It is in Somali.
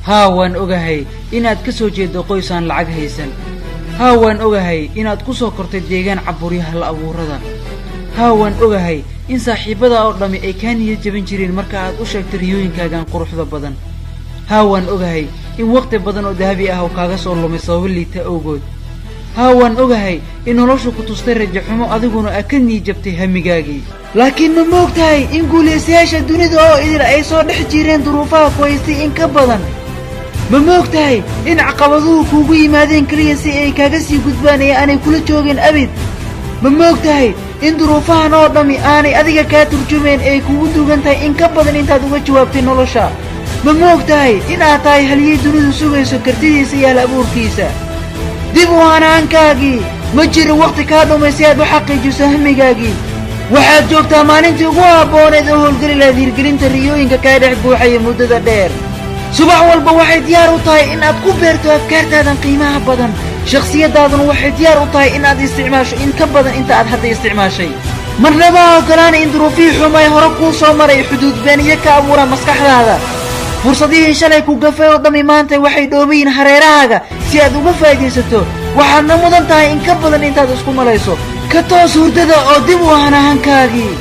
Haa, waan ogahay inaad ka soo jeeddo qoys aan lacag haysan. Haa, waan ogahay inaad ku soo kortay deegaan caburyaha la abuurada. Haa, waan ogahay in saaxiibbada oo dhammi ay kaa niyad jabin jireen marka aad u sheegtay riyooyinkaagan quruxda badan. Haa, waan ogahay in wakhti badan oo dahabi ah oo kaaga soo lumay sababo liita awgood. Haa, waan ogahay in noloshu ku tustay rajaxumo, adiguna aad ka niyad jabtay hamigaagii. Laakiin ma moog tahay in guulaystayaasha dunida oo idil ay soo dhex jireen duruufaha ku haystay in ka badan? Ma moog tahay in caqabaduhu kuugu yimaadeen keliya si ay kaaga sii gudbaan ee aanay kula joogin abid? Ma moog tahay in duruufahan oo dhammi aanay adiga kaa turjumayn ee kugu dugan tahay in ka badan intaad uga jawaabtay nolosha? Ma moog tahay in aad tahay halyey dunidu sugayso kartidiisa iyo hal abuurkiisa? Dib u hanaankaagii, ma jiro wakhti kaa dhumay si aad u xaqiijiso hamigaagii. Waxaad joogtaa maalintii ugu habbooneed oo howlgeli lahayd hirgelinta riyooyinka kaa dhex guuxaya muddada dheer. Subax walba waxay diyaar u tahay in aad ku beerto afkaartaadan qiimaha badan. Shakhsiyaddaaduna waxay diyaar u tahay in aad isticmaasho in ka badan inta aad hadda isticmaashay. Marnaba ha ogolaana in duruufihii xumay hore kuu soo maray xuduudbeeniyo ka abuuraan maskaxdaada. Fursadihii shalay ku gafay oo dhammi maanta waxay dhoobayiin hareerahaaga si aad uga faa'iidaysato. Waxaadna mudan tahay in ka badan intaad isku malayso. Ka toos hurdada oo dib u hanahankaagii.